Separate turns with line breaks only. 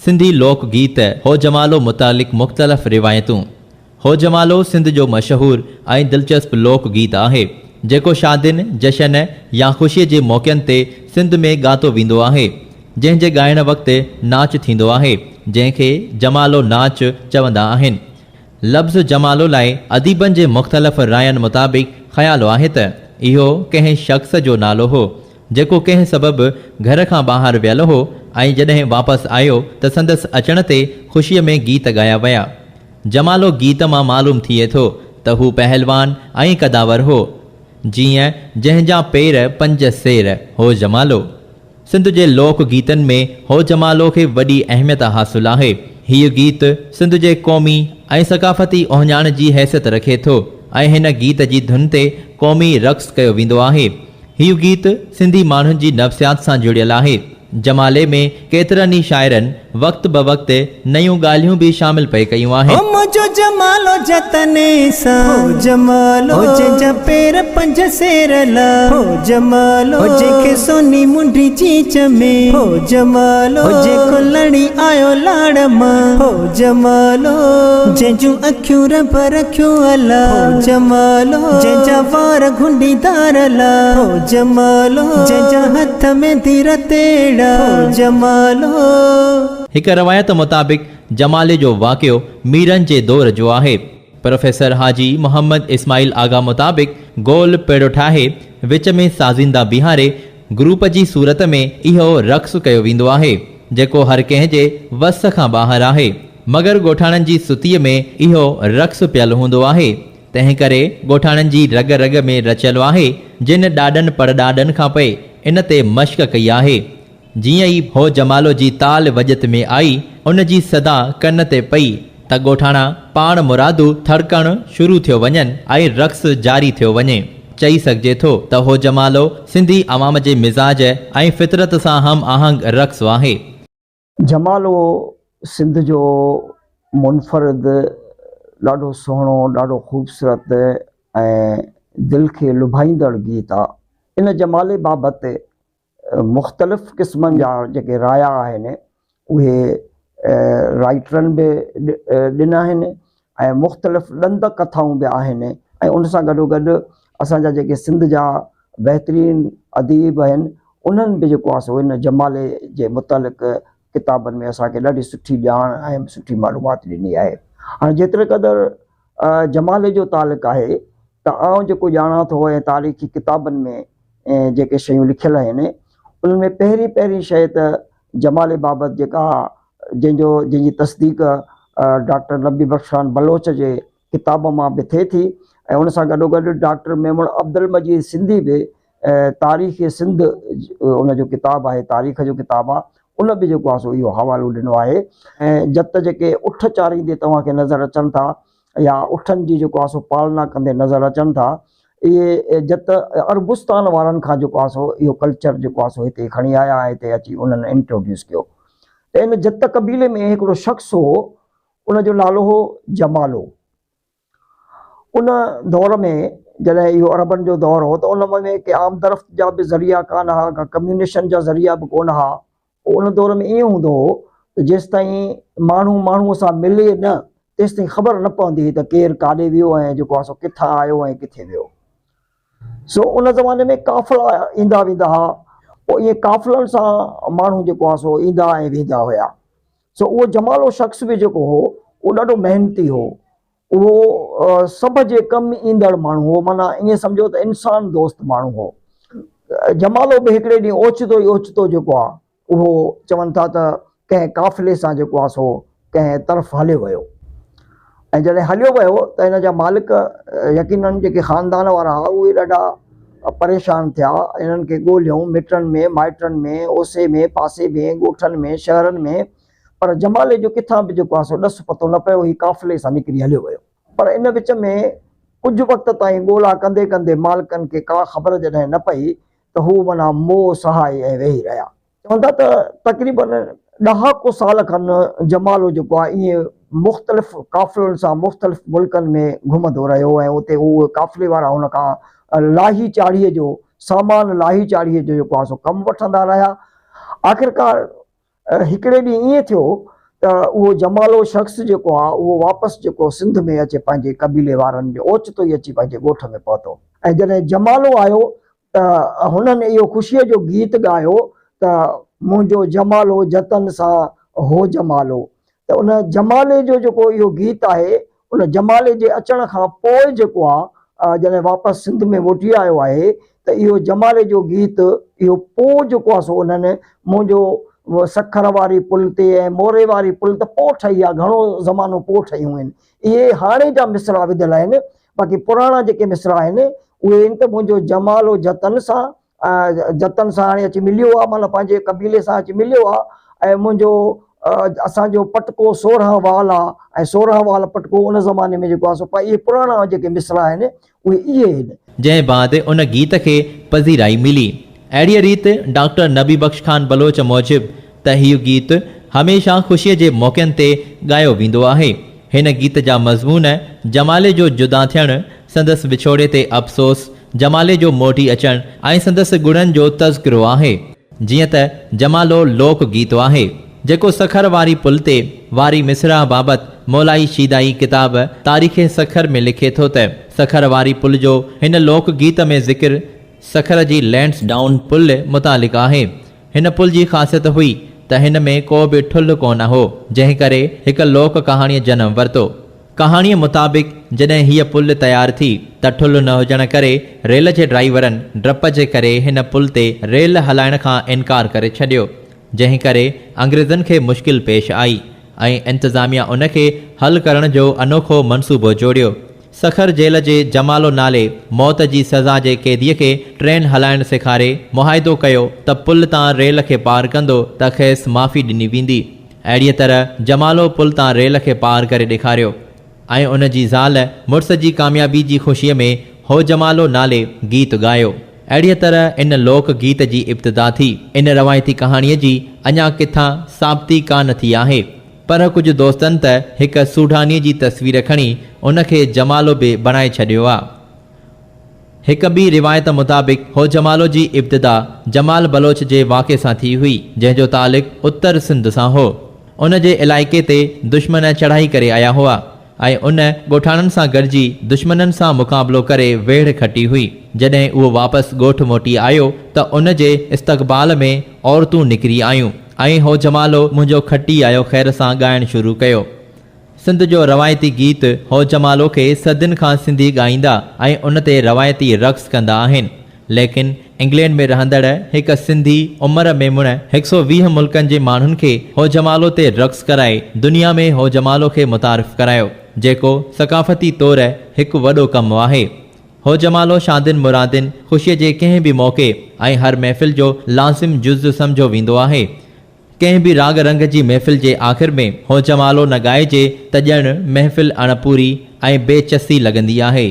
سنڌي لوڪ گيت هو جمالو متعلق مختلف روايتون، هو جمالو سنڌ جو مشهور ۽ دلچسپ لوڪ گيت آهي، جيڪو شادين، جشن يا خوشيء جي موقعن تي سنڌ ۾ ڳاتو ويندو آهي، جنهن جي ڳائڻ وقت ناچ ٿيندو آهي، جنهن کي جمالو ناچ چوندا آهن. لفظ جمالو لاء اديبن جي مختلف راين مطابق خيال آهي ته اهو ڪنهن شخص جو نالو هو، جيڪو ڪنهن سبب گهر کان ٻاهر ويل هو ۽ جڏهن واپس آيو ته سندس اچڻ تي خوشيء ۾ گيت ڳايا ويا. جمالو گيت مان معلوم ٿئي ٿو ته هو پهلوان ۽ قداور هو. جيئن جنهن جا پير پنج سير، هو جمالو. سنڌ جي لوڪ گيتن ۾ هو جمالو کي وڏي اهميت حاصل آهي. هيء گيت سنڌ جي قومي ۽ ثقافتي اهڃاڻ جي حيثيت رکي ٿو ۽ هن گيت جي ڌن تي قومي رقص ڪيو ويندو آهي. هيء گيت سنڌي ماڻهن جي نفسيات سان جڙيل آهي. جمالي ۾ ڪيترن ئي شاعرن وقت بوقت نيون ڳالهيون به شامل پئي ڪيون آهن.
هو منهنجو جمالو جتن سان، هو جمالو، هو جنهن جا پير پنج سير لا، هو جمالو، هو جنهن کي سوني منڊي چيچ ۾، هو جمالو، هو جيڪو لڙي آيو لاڙ مان، هو جمالو، جنهن جون اکيون رب رکيون الا، هو جمالو، جنهن جا وار گهنڊيدار الا، هو جمالو، جنهن جا هٿ ميندي رتيڙا، هو جمالو.
هڪ روايت مطابق جمالي جو واقعو ميرن جي دور جو آهي. پروفيسر حاجي محمد اسماعيل آغا مطابق گول پيڙو ٺاهي وچ ۾ سازيندا بيهاري گروپ جي صورت ۾ اهو رقص ڪيو ويندو آهي، جيڪو هر ڪنهن جي وس کان ٻاهر آهي. مگر ڳوٺاڻن جي ستيء ۾ اهو رقص پيل هوندو آهي، تنهن ڪري ڳوٺاڻن جي رڳ رڳ ۾ رچيل آهي، جن ڏاڏن پڙڏاڏن کان پئي ان تي مشق ڪئي آهي. جيئن ئي هو جمالو جي تال وڄت ۾ آئي، ان جي صدا ڪن تي پئي ته ڳوٺاڻا پاڻ مرادو ٿڙڪڻ شروع ٿيو وڃن ۽ رقص جاري ٿيو وڃي. چئي سگهجي ٿو ته هو جمالو سنڌي عوام جي مزاج ۽ فطرت سان هم آهنگ رقص آهي.
جمالو سنڌ جو منفرد ڏاڍو سهڻو، ڏاڍو خوبصورت ۽ دل کي لڀائيندڙ گيت آ. ان جمالي بابت مختلف قسمن جا جيڪي رايا آهن اهي رائيٽرن به ڏنا آهن ۽ مختلف ڏند ڪٿائون به آهن ۽ ان سان گڏو گڏ اسان جا جيڪي سنڌ جا بهترين اديب آهن انهن به جيڪو آهي سو ان جمالي جي متعلق ڪتابن ۾ اسان کي ڏاڍي سٺي ڄاڻ ۽ سٺي معلومات ڏني آهي هاڻي جيتري قدر جمالي جو تعلق آهي ته آئون جيڪو ڄاڻان ٿو ۽ تاريخي ڪتابن ۾ جيڪي شيون لکيل آهن انهن ۾ پهرين پهرين شيء ته جمالي بابت جيڪا جنهن جو جنهن جي تصديق ڊاڪٽر نبي بخش خان بلوچ جي ڪتاب مان به ٿئي ٿي ۽ ان سان گڏو گڏ ڊاڪٽر ميمڻ عبدالمجيد سنڌي به تاريخ سنڌ ان جو ڪتاب آهي تاريخ جو ڪتاب آهي ان به جيڪو آهي سو اهو حوالو ڏنو آهي ۽ جت جيڪي اٺ چاريندي توهان کي نظر اچن ٿا يا اٺن جي جيڪو آهي سو پالنا ڪندي نظر اچن ٿا اهي جت عربستان وارن کان جيڪو آهي سو اهو ڪلچر جيڪو آهي سو هتي کڻي آيا ۽ هتي اچي انهن انٽروڊيوس ڪيو ته ان جت قبيلي ۾ هڪڙو شخص هو ان جو نالو هو جمالو ان دور ۾ جڏهن اهو عربن جو دور هو ته ان ۾ ڪي آمدرفت جا به ذريعا ڪانه ها ڪا ڪميونيشن جا ذريعا به ڪونه ها پوء ان دور ۾ ائين هوندو هو ته جيستائين ماڻهو ماڻهوء سان ملي نه تيستائين خبر نه پوندي هئي ته ڪير ڪاڏي ويو ۽ جيڪو آهي سو ڪٿان آيو ۽ ڪٿي ويو. سو ان زماني ۾ قافلا ايندا ويندا ها. پوء ائين قافلن سان ماڻهو جيڪو آهي سو ايندا ۽ ويندا هيا. سو اهو جمالو شخص به جيڪو هو اهو ڏاڍو محنتي هو. اهو سڀ جي ڪم ايندڙ ماڻهو هو، معنيٰ ائين سمجهو ته انسان دوست ماڻهو هو. جمالو به هڪڙي ڏينهن اوچتو ئي اوچتو جيڪو آهي اهو چون ٿا ته ڪنهن قافلي سان جيڪو آهي سو ڪنهن طرف هليو ويو ۽ جڏهن هليو ويو ته هن جا مالڪ يقينن جيڪي خاندان وارا هئا اهي ڏاڍا پريشان ٿيا، انهن کي ڳوليائون مٽن ۾ مائٽن ۾ اوسي ۾ پاسي ۾ ڳوٺن ۾ شهرن ۾ پر جمالي جو ڪٿان به جيڪو آهي سو ڏس پتو نه پيو، هي قافلي سان نڪري هليو ويو. پر ان وچ ۾ ڪجهه وقت تائين ڳولا ڪندي ڪندي مالڪن کي ڪا خبر جڏهن نه پئي ته هو معنيٰ موهه سهائي ۽ ويهي رهيا. چون ٿا ته تقريباً ڏهاڪو سال کن جمالو جيڪو آهي ائين مختلف قافلن سان مختلف ملڪن ۾ گهمندو رهيو ۽ اتي اهي قافلي وارا هن کان لاهي چاڙهيء جو سامان لاهي چاڙهيء جو جيڪو آهي سو ڪم وٺندا رهيا. آخرڪار. هڪڙي ڏينهن ائين ٿيو ته اهو جمالو شخص جيڪو آ اهو واپس جيڪو سنڌ ۾ اچي پنهنجي قبيلي وارن ڏي اوچتو ئي اچي پنهنجي ڳوٺ ۾ پهتو ۽ جڏهن جمالو آيو ته هنن اهو خوشيء جو گيت ڳايو ته منهنجو جمالو جتن سان هو جمالو ته ان جمالي جو جيڪو اهو گيت آهي ان جمالي جي اچڻ کان پوء جيڪو آ جڏهن واپس سنڌ ۾ موٽي آيو آهي ته اهو جمالي جو گيت اهو پوء جيڪو آ سو انهن منهنجو سکر واري پل تي ۽ موري واري پل ته پوء ٺهي آ گهڻو زمانو پوء ٺهيون آهن اهي هاڻي جا مصرع وڌل آهن باقي پراڻا جيڪي مصرع آهن اهي آهن ته منهنجو جمالو جتن سان جتن سان هاڻي اچي مليو آ معنيٰ پنهنجي قبيلي سان اچي مليو آ ۽ منهنجو اسان جو پٽڪو سورهن وال آ ۽ سورهن وال پٽڪو ان زماني ۾ جيڪو آ سو اهي پراڻا جيڪي مصرع آهن اهي اهي آهن.
جنهن بعد ان گيت کي پذيرائي ملي. اهڙيء ريت ڊاڪٽر نبي بخش خان بلوچ موجب ته هيء گيت هميشه خوشيء جي موقعن تي ڳايو ويندو آهي. هن گيت جا مضمون جمالي جو جدا ٿيڻ، سندس وڇوڙي تي افسوس، جمالي جو موٽي اچڻ ۽ سندس گڻن جو تذڪرو آهي. جيئن ته جمالو لوڪ گيت آهي، جيڪو سکر واري پل تي واري مصرع بابت مولائي شيدائي ڪتاب تاريخ سکر ۾ لکي ٿو ته، سکر واري پل جو هن لوڪ گيت ۾ ذڪر سکر جي لينڊس ڊائون پل متعلق آهي. هن پل جي خاصيت هئي ته هن ۾ ڪو به ٺلهه ڪونه هو، جنهن ڪري هڪ لوڪ ڪهاڻيء جنم ورتو. ڪهاڻيء مطابق جڏهن هيء پل تيار ٿي ته ٺلهه نه هجڻ ڪري ريل جي ڊرائيورن ڊپ جي ڪري هن پل تي ريل هلائڻ کان انڪار ڪري ڇڏيو، جنهن ڪري انگريزن کي مشڪل پيش آئي ۽ انتظاميا ان کي حل ڪرڻ جو انوکو منصوبو جوڙيو. سکر جيل جي جمالو نالي موت جي سزا جي قيديء کي ٽرين هلائڻ سيکاري معاهدو ڪيو ته پل تان ريل کي پار ڪندو ته کيس معافي ڏني ويندي. اهڙيء طرح جمالو پل تان ريل کي پار ڪري ڏيکاريو ۽ ان جي زال مڙس جي ڪاميابي جي خوشيء ۾ هو جمالو نالي گيت ڳايو. اهڙيء طرح ان لوڪ گيت جي ابتدا ٿي. ان روايتي ڪهاڻيء جي اڃا ڪٿان ثابتي ڪا نه ٿي آهي. پر ڪجهه دوستن ته هڪ سوڍانيء جي تصوير کڻي ان کي جمالو به بڻائي ڇڏيو آ. هڪ ٻي روايت مطابق هو جمالو جي ابتدا جمال بلوچ جي واقعي سان ٿي هئي، جنهن جو تعلق اتر سنڌ سان هو. ان جي علائقي تي دشمن چڙهائي ڪري آيا هئا ۽ ان ڳوٺاڻن سان گڏجي دشمنن سان مقابلو ڪري ويڙهه کٽي هئي. جڏهن اهو واپس ڳوٺ موٽي آيو ته ان جي استقبال ۾ عورتون نڪري آيون ۽ هو جمالو منهنجو کٽي آيو خير سان ڳائڻ شروع ڪيو. سنڌ جو روايتي گيت هو جمالو کي صدين کان سنڌي ڳائيندا ۽ ان تي روايتي رقص ڪندا آهن. ليڪن انگلينڊ ۾ رهندڙ هڪ سنڌي عمر ميمڻ هڪ سئو 20 ملڪن جي ماڻهن کي هو جمالو تي رقص ڪرائي دنيا ۾ هو جمالو کي متعارف ڪرايو جيڪو ثقافتي طور هڪ وڏو ڪم آهي. هو جمالو شادين مرادين، خوشيء جي ڪنهن به موقعي ۽ هر محفل جو لازم جز سمجهيو ويندو آهي. ڪنهن به راڳ رنگ جي محفل جي آخر ۾ هو جمالو نه ڳائجي ته ڄڻ محفل اڻپوري ۽ بي چسي لڳندي آهي.